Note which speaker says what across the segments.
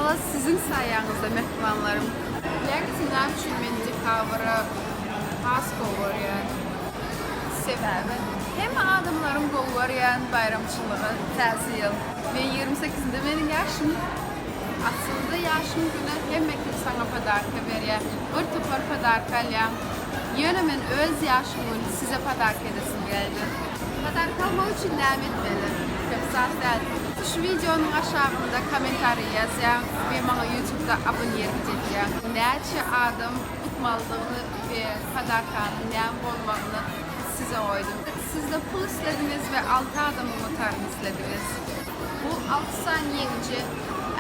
Speaker 1: Ýyla siziň saýaňyzda mähribanlarym. Bilýäňizmi näme üçin men dekabry has gowy görýän? Sebäbi hemme adamlaryň gowy görýän baýramçylygy Täze ýyl. We 28-inde meniň ýaşym. Aslynda ýaşyň güni hemme kim saňa podarka berýär. Bir topar podarka alýaň. Ýöne men öz ýaşym güni size podarka edesim geldi. Podarka almak üçin näme etmeli? Köp zat däl. Şu wideonyň aşagynda kommentariý ýazýaň we maňa ýutubda abonirowat edýäň. Näçe adam utmalydygyny we podarkanyň näme bolmagyny size goýdum. Sizde pul islediňiz we alty adamyň utaryny islediňiz. Bu alty sany ýeňiji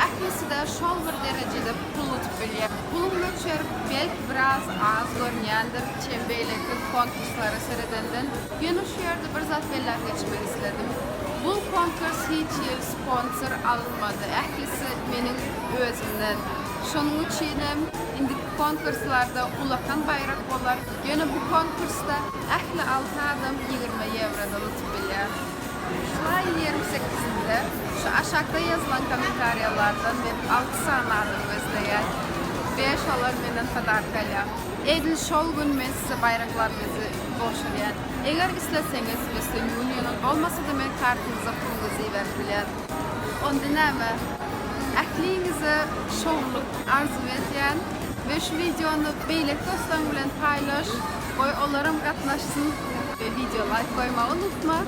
Speaker 1: ählisi-de şol bir derejede pul utup bilýär. Puluň möçberi belki biraz az görünýändir, çem beýleki konkurslara seredenden. Ýöne şu ýerde bir zat belläp geçmek isledim. Bu konkurs hiç hili sponsor alynmady, ählisi meniň özümden. Şonuň üçinem indiki konkurslarda ullakan baýrak bolar. Ýöne bu konkursda ähli alty adam 20 ýewrodan utup bilýär. Şu aýyň 28-inde şu aşakda ýazylan kommentariýalardan men alty sany adam gözleýän we şolar menden podarka alýar. Edil şol gün men size baýraklaryňyzy gowşurýan. Eger isleseňiz Western Union-yň bolmasa-da men kartyňyza puluňyzy iberip bilýän. Onda näme? Ähliňize şowlulyk arzuw edýän we şu wideony beýleki dostlaryň bilen paýlaş, goý olaram gatnaşsyn we wideo laýk goýmagy unutma.